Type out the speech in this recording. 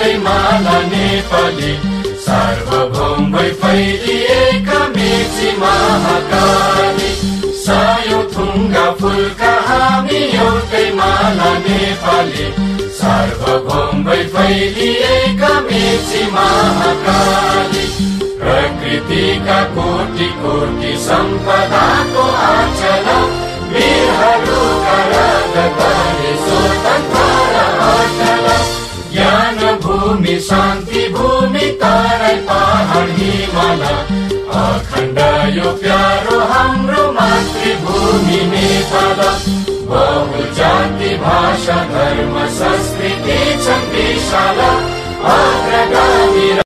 एउटै माला नेपाली, सार्वभौम भई फैलिएका मेची महाकाली। सयौं थुङ्गा फुलका हामी एउटै माला नेपाली, सार्वभौम भई फैलिएका मेची महाकाली। प्रकृतिका कोटि कोटि सम्पदाको आचल, वीरहरूका रगतले स्वतन्त्र र अचल। ज्ञान भूमि शान्ति भूमि तराई पहाड हिमाल, अखण्ड यो प्यारो हाम्रो मातृभूमि नेपाल। बहु जाति भाषा धर्म संस्कृति छन् विशाल, अग्रगामी